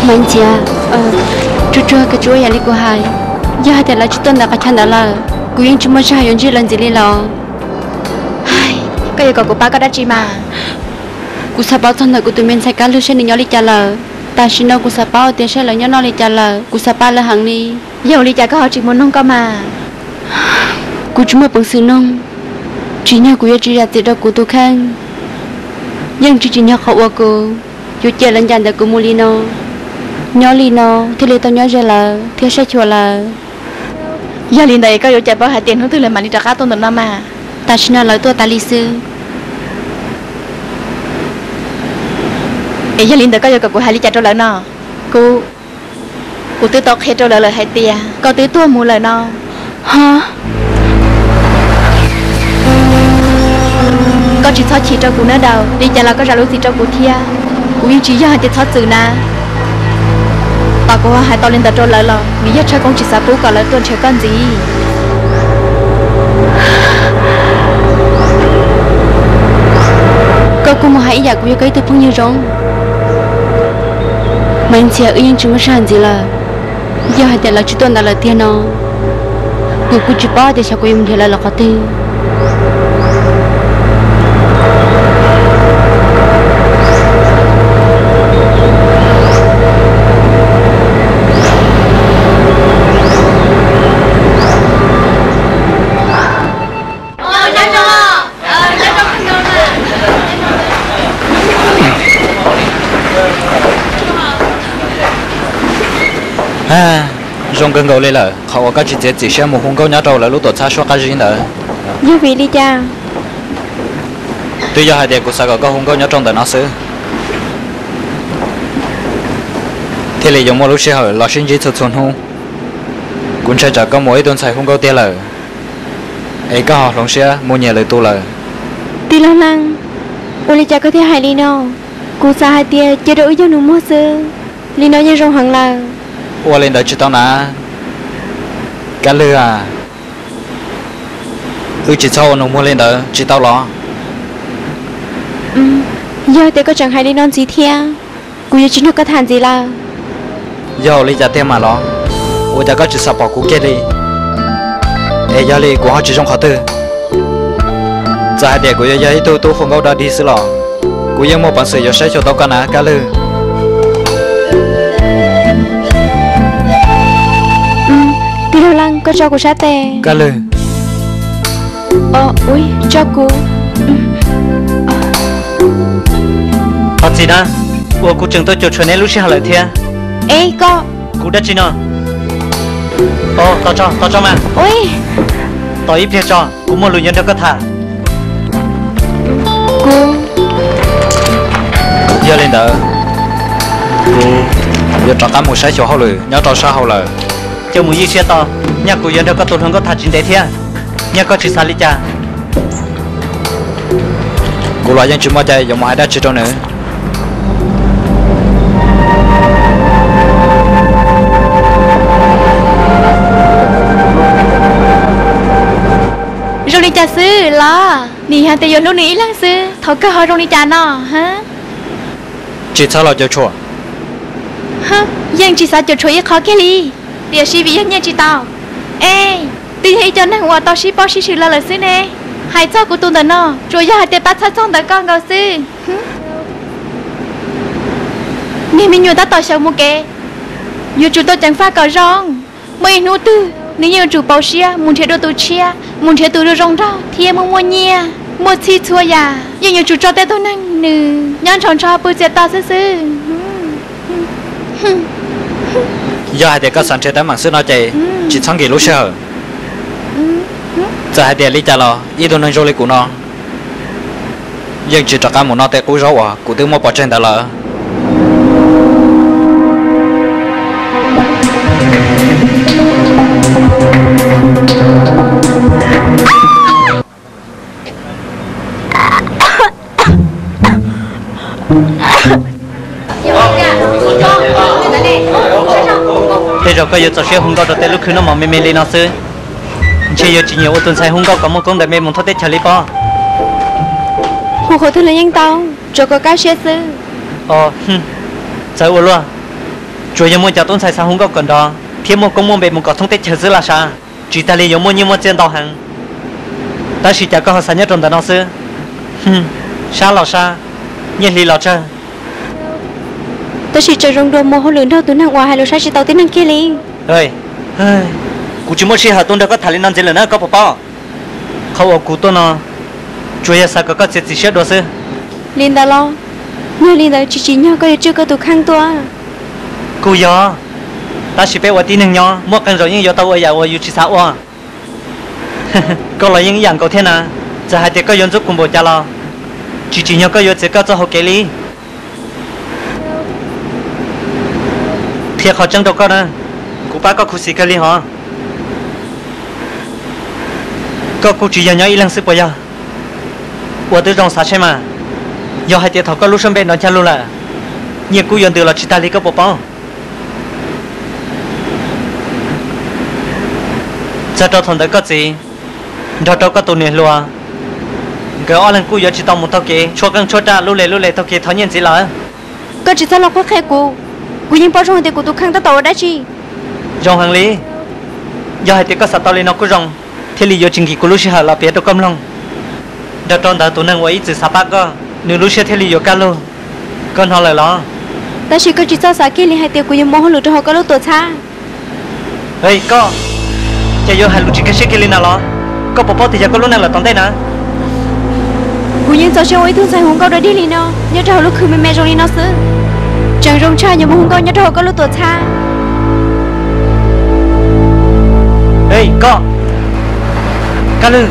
Maiv Ntxhias, tsuag tsuag koj tsis ua yam li kuv hais. Yog hais tias lawv tsis tuaj ntawm qhov chaw ntawd lawm, kuv yeej tsis muaj sij hawm yuav ntsib lawv ntxiv li los. Koj yuav kom kuv pab koj dab tsi mas? Kuv xav paub txog ntawm kuv tus me ntxhais Kab Lwg seb nws nyob li cas lawm. Tam sim no kuv xav paub tias seb lawv nyob noj li cas lawm, kuv xav pab lawv heev li. Yog ua li cas koj ho tsis mus noog koj mas? Kuv tsis muaj peev xwm noog, tsim nyog kuv yuav tsis zam txim rau kuv tus kheej. Yeej tsis tsim nyog qhov uas kuv yuav cia lawv ncaim ntawm kuv mus li no. Nyob li no thiaj li tau nyob ze lawv thiab saib xyuas lawv. Yog li ntawd es koj yuav cas paub hais tias hnub twg lawv mam li rov qab tuaj ntawm no mas? Tam sim no lawv tuaj tas li xwb. Es yog li ntawd koj yuav kom kuv hais li cas rau lawv no? Kuv, kuv twb tau qhia rau lawv lawm hais tias koj twb tuag mus lawm no. Ho, koj tsis txhob chim rau kuv nawb Daus, li cas los koj zam lub txim rau kuv thiab. Kuv yeej tsis yog hais tias txhob txwm na. Tos kuv ho hais tau li ntawd rau lawv los nws yog tshawb koob tsis xav pub kom lawv tuaj nrhiav koj ntxiv. Koj kuj mus hais ib yam kuv yog koj ib tug phooj ywg zoo. Maiv Ntxhias, wb yeej tsis muaj sij hawm ntxiv lawm. Yog hais tias lawv tsis tuaj ntawm lawm tiag no, kuv kuj tsis paub tias xyov kuv yuav mus nrhiav lawv los qhov twg. Zoo kawg nkaus li lawm qhov uas koj tsis txiav txim siab mus hu nkauj nyob rau lawv lub tuam txhab suab qab zib ntawd. Yog vim li cas? Twb yog hais tias kuv xav kom koj hu nkauj nyob rau ntawm no xwb, thiaj li yuav muaj lub sij hawm los sib ntsib txhua txhua hnub. Kuv ntshai tsam koj mus ib tug ntxhais hu nkauj tiag lawm, es koj ho hloov siab mus nyiam lwm tus lawm. Tij laug Leej, ua li cas koj thiaj hais li no? Kuv xav hais tias cia rau wb yog nus muag xwb, li no yeej zoo heev lawm. Ua li ntawd tsis tau na, Kab Lwg a. Wb tsis txhob ua nus muag li ntawd tsis tau los? Yog tias koj tseem hais li no ntxiv thiab, kuv yuav tsis nrog koj tham ntxiv lawm. Yog ua li cas tiag mas los? Ua cas koj tsis xav pom kuv kiag li? Es yog li kuv ho tsis zoo qhov twg? Txawm hais tias kuv yuav yog ib tug tub hu nkauj dog dig xwb los kuv yeej muaj peev xwm yuav saib xyuas tau koj na Kab Lwg. Tij laug Leej, koj tso kuv sab tes. Kab Lwg. Tso kuv. Thov txim na, uas kuv tseem tuaj cuam tshuam neb lub sij hawm lawm thiab. Es koj. Kuv dab tsi no? Tos tso, tos tso mas. Tos ib pliag tso, kuv muaj lus yuav nrog koj tham. Kuv. Yog li ntawd, kuv yuav rov qab mus saib xyuas hauj lwm nyob rau sab hauv lawm. Coj mus ywj siab to, nyaj kuv yuav nrog koj tus hluas nkauj tham tsis ntev thiab. Nyaj koj tsis xav li cas, kuv los yeej tsis muaj cai yuav mus hais dab tsi rau nws. Zoo li cas xwb los? Nim yog tias yuav hlub nws ib leeg xwb, thaum kawg ho zoo li cas no? Tsis txhob los cuam tshuam. Yeej tsis xav cuam tshuam ib qho kiag li, tiam sis vim yog nyiaj tsis tau. Es, twb yog ib co neeg uas tau sib paub sib swm los lawm xwb ne. Hais txog kuv tus ntawm no, tsuas yog hais tias pab txhawb txog ntawm koj nkaus xwb. Niag me nyuam tab tom xyaum mus kev, yuav tsum tau ceev faj kom zoo. Muaj ib hnub twg nws yeej yuav tsum pauv siab mus nrhiav dua tus tshiab, mus nrhiav tus zoo zoo nraug thiab muaj muaj nyiaj, muaj txhij txhua yam, yeej yuav tsum tso tej tug neeg nws nyob nrhau nrho pw txias to xwb xwb. Yog hais tias koj xav nrhiav teeb meem xwb no ces tsis txhob nkim lub sij hawm. Txawm hais tias li cas los ib tug neeg zoo li kuv no yeej tsis rov qab mus noj tej qub zaub uas kuv twb muab pov tseg ntawd lawm. Tej zaum koj yuav txaus siab hu nkauj rau tej lub khw noj mov me me li no xwb. Ntshe yuav tsis nyiam ua tus ntxhais hu nkauj kom muaj koob ntaim me mus thoob teb chaws li pob. Hu qhov twg los yeej tau, tsuas kom kaj siab xwb. Txawv ua luaj. Tsuas yog muaj cov tub ntxhais xav hu nkauj kom nrov thiab muaj koob muaj npe mus kom thoob teb chaws xwb los sav, tsis tas li yuav muaj nyiaj muaj txiaj ntau heev. Tab sis cas koj ho xav nyob rau ntawm no xwb? Sab los sab, nyiaj hli los tsawg. Tab sis tseem zoo dua mus hauj lwm nrog tus neeg uas hais lus saib tsis taus tib neeg kiag li. Kuv tsis muaj sij hawm tuaj nrog koj tham li no ntxiv lawm na, koj puas paub? Qhov uas kuv tuaj no tsuas yog xav kom koj txiav txim siab dua xwb. Li ntawd los, yog li ntawd tsis tsim nyog koj yuav tswj koj tus kheej tuaj. Kuj yog, tab sis peb ua tib neeg nyob muaj qee zaus yeej yuav tau ua yam uas yus tsis xav ua. Koj los yeej ib yam nkaus thiab na, txawm hais tias koj yuav ntxub kuv npaum cas los tsis tsim nyog koj yuav txiav koj txoj hau kev li. Qhia qhov tseeb rau koj na, kuv pab koj khuv xim kawg li hos. Koj kuj tsis yog nyob ib leeg xwb puas yog? Ua twb zoo xav seb mas, yog hais tias thaum koj lub suab npe no ncaj lug lawm, nyiaj kub yuav ntws los tsis tas li koj puas paub? Txog rau thaum ntawd koj txiv nrog rau koj tus niam hluas, nkawd ob leeg kuj yuav tsis tau mus taug kev tshuab qeej tshuab raj lub le lub le taug kev thov nyiaj ntxiv lawm. Koj tsis txhob los qhuab qhia kuv, kuv yeej paub zoo hais tias kuv tus kheej tab tom ua dab tsi. Zoo heev li, yog hais tias koj xav tau li no kuj zoo, thiaj li yuav tsis nkim kuv lub sij hawm los piav rau koj mloog. Nrog rau ntawd tus neeg uas ib txwm xav pab koj, nws lub siab thiaj li yuav kaj lug. Koj hnov lawm los? Tab sis koj tsis txhob xav kiag li hais tias kuv yuav mus hauj lwm rau hauv koj lub tuam txhab. Koj, cas yuav hais lus tsis kaj siab kiag li na los? Koj puas paub tias yog koj lub neej lawm tom ntej na? Kuv yeej txaus siab ua ib tug ntxhais hu nkauj dog dig li no nyob rau hauv lub khw me me zoo li no xwb. Tseem zoo tshaj yuav mus hu nkauj nyob rau hauv koj lub tuam txhab. Koj, Kab Lwj,